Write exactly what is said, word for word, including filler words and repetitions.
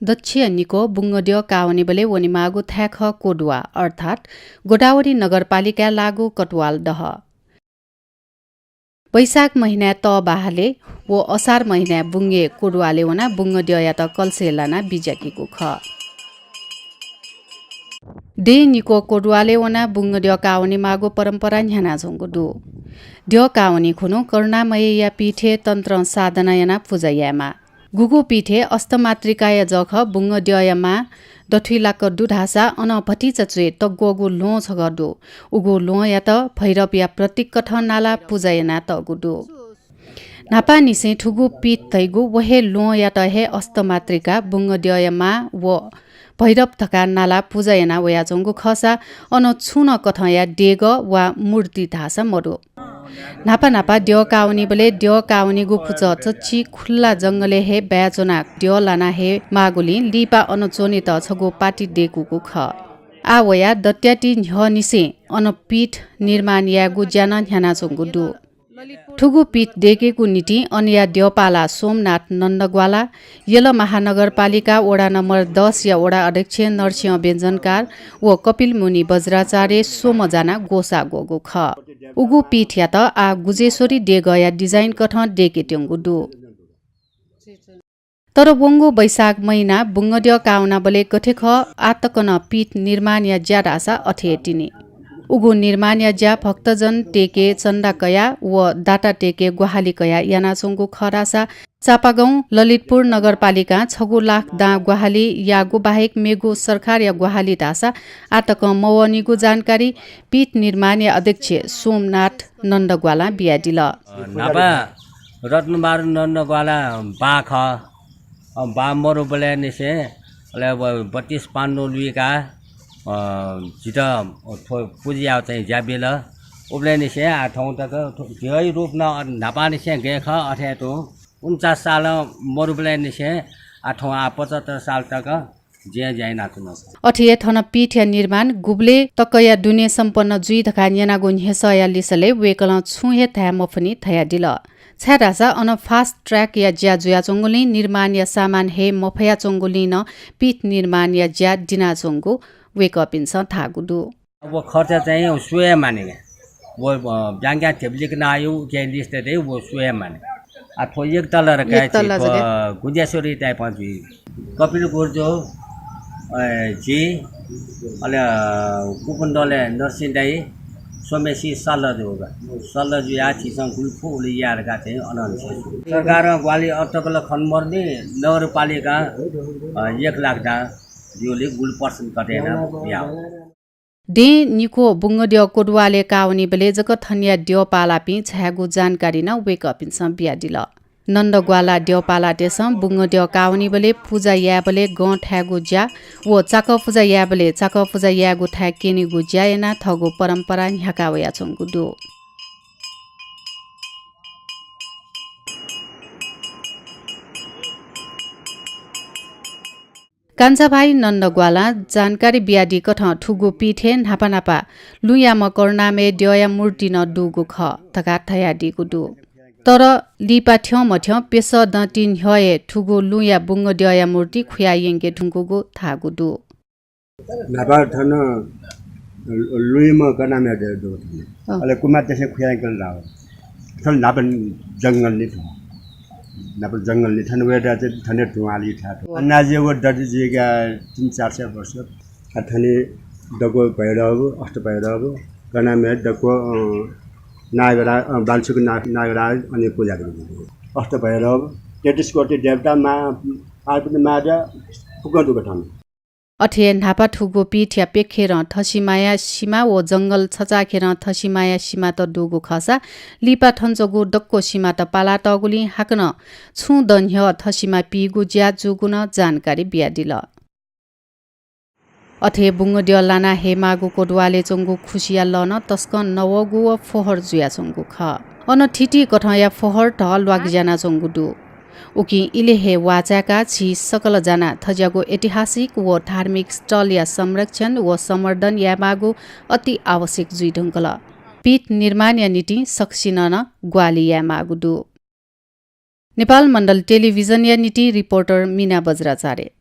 दच्छि निक्वः बुंगद्यः काः वनीबलय् वनेमाःगु थाय् खः कोदुवा, अर्थात् गोदावरी नगरपालिकाय् लाःगु कटुवाल दह। वैशाख महिनाय् तः बहालय् व असार महिनाय् बुंगय् कोदुवालय् वनाः बुंगद्यःयात कलशय् लानाः बिज्याकीगु खः। दँय् निक्वः कोदुवालय् वनाः बुंगद्यः काः वनेमाःगु परम्परा न्ह्यानाच्वंगु दु। द्यः काः वनी खुन्हु करुणामयया पीठय् तन्त्रं साधना यानाः पुजा यायेमाः। गुगु पीठय् अष्टमातृकाया जःखः बुंगद्यःया मां दथुइ लाक्क दु धाःसा अन भतिचा च्वय् तग्वःगु ल्वहं छगः दु। उगु ल्वहंयात भैरवया प्रतीककथं नालाः पुजा यानातःगु दु। न्हापांनिसें थुगु पीठ धइगु व हे ल्वहंयात हे अष्टमातृका, बुंगद्यःया मां व भैरव धकाः नालाः पुजा याना वयाच्वंगु खःसा अन छुं नं कथंया देगः वा मूर्ति धाःसा मदु। न्हापा न्हापा द्यः काः वनीबलय् द्यः काः वनीगु पुचः चच्छि खुल्ला जंगलय् हे बाय् च्वनाः द्यः लाना हये माःगुलिं लिपा अन च्वनेत छगू पाटी दय्कूगु खः। आः वयाः दत्याति न्ह्यःनिसें अन पीठ निर्माण यायेगु ज्या नं न्ह्यानाच्वंगु दु। थुगु पीठ दय्केगु निंतिं अनया द्यःपाला सोमनाथ नन्दग्वाला, यल महानगरपालिका वडा नम्बर दसया वडा अध्यक्ष नरसिंह व्यञ्जनकार व कपिलमुनि वज्राचार्य स्वम्ह जानाः ग्वसाः ग्वःगु खः। उगु पीठयात आः गुजेश्वरी देगःया design कथं दय्केत्यंगु दु। तर वंगु वैशाख महिना बुंगद्यः काः वनाबलय् गथे खः, आः तक नं पीठ निर्माणया ज्या धाःसा अथे हे तिनि। उगु निर्माणया ज्या भक्तजन तय्के चन्दा कयाः व दाता तय्के ग्वाहालि कयाः यानाच्वंगु खः धाःसा चापागाउँ ललितपुर नगरपालिकां छगू लाख दां ग्वाहालि याःगु बाहेक मेगु सरकारया ग्वाहालि धाःसा आः तकं मवःनिगु जानकारी पीठ निर्माणया अध्यक्ष सोमनाथ नन्दग्वालां बियादिल। न्हापा रत्नबहादुर नन्दग्वाला बाः खः। अ, बाः मरुबलय् निसें अले व बत्तीस पाण्डु लुइकाः, अ, जितः थ्व पुजा यायेगु चाहिँ ज्या बिल। उबलय् निसें आः थौं तक थ्व द्यःया रूप नं न्हापांनिसें गय् खः, अथे तुं उन्चास सालं मरुबलय् निसें आः थौं आः पचहत्तर साल तक जिं ज्या यानाच्वना। अथे हे थन पीठया निर्माण गुबलय् तकया दुने सम्पन्न जुइ धकाः न्यनागु न्ह्यसःया लिसलय् वय्कलं छुं हे धाये मफुनि धयादिल। छाय्धाःसा अन fast track या ज्या जुयाच्वंगुलिं निर्माणया सामान हये मफयाच्वंगुलिं नं पीठ निर्माणया ज्या दिनाच्वंगु वय्कःपिन्सं धाःगु दु। व खर्च चाहिँ स्वये मानि। व, अ, ब्याङ्कया धिबलिक नायु के list दे व स्वये मानि। आ थ्व एक तला रकाय एक तला थ्व जगे। गुजेश्वरी type जुइ। कपिल गुरुजु, अ, जि, अले, अ, कुपुन्दले नरसिंह दाइ, सोमेसी सल्लाह जु। सल्लाह जुया झीसं गुलि फु उलि याये धकाः चाहिँ अनंनिसें। सरकारं ग्वाहालि अतकल खन मरुनि नगरपालिका, अ, एक लाख दां ब्यूलि गुलि percent कथे याना याः। दँय् निक्वः बुंगद्यः कोदुवालय् काः वनीबलय् जक थनया द्यःपालापिं झायेगु जानकारी नं वय्कःपिन्सं बियादिल। नन्दग्वाला द्यःपालातय्सं बुंगद्यः काः वनीबलय् पुजा यायेबलय् गं थायेगु ज्या व चाकः पुजा यायेबलय् चाकः पुजा यायेगु थाय् क्यनेगु ज्या यानाः थःगु परम्परा न्ह्याका वयाच्वंगु दु। कान्छाभाइ नन्दग्वालां जानकारी बियादीकथं थुगु पीठय् न्हापा न्हापा लुँयाम्ह करुणामय द्यःया मूर्ति नं दुगु खः धकाः धयादीगु दु। तर लिपा थ्यंमथ्यं प्यसः दँति न्ह्यः हे थुगु लुँया बुंगद्यःया मूर्ति खुयाः यंके धुंकूगु धाःगु दु। न्हापा थन लुँयाम्ह करुणामय द्यः दु थन। अँ। अले कुमारतय्सं खुयायंकल धाः। थन न्हापा जंगल नि थन। न्हापा जंगल नि थन वय् धाःसा थन धुंहाली थाय्। अ। अन्नाजी व दति जुइका तीन चार सय वर्ष। आ थन दक्व भैरव, अष्टभैरव, करुणामय दक्व, अ, नागराज, अ, बालसुक ना-, नागराज अनि पुजा दु। अष्टभैरव, तेत्तिस कोटि देवता, माँ पार्वती माता फुक्कं दुगु थन। अथे हे न्हापा थुगु पीठया प्यखेरं थसिमाया सिमा व जंगल छचाःखेरं थसिमाया सिमात दुगु खःसा लिपा थन च्वंगु दक्व सिमात पालातःगुलिं हाकनं छुं दँ न्ह्यः थसिमा पीगु ज्या जूगु नं जानकारी बियादिल। अथे हे बुंगद्यः लाना हयेमाःगु कोदुवालय् च्वंगु खुसिया लः नं तसकं नवःगु व फोहर जुयाच्वंगु खः। अन थीथी कथंया फोहर धः ल्वाकज्यानाच्वंगु दु। उकिं इलय् हे वाःचाय्काः झी सकल जानाः थज्याःगु ऐतिहासिक व धार्मिक स्थलया संरक्षण व संवर्धन यायेमाःगु अति आवश्यक जुइधुंकल। पीठ निर्माणया निंतिं सकसिनं नं ग्वाहालि यायेमाःगु दु। नेपाल मण्डल टेलिभिजनया निंतिं रिपोर्टर मिना बज्राचार्य।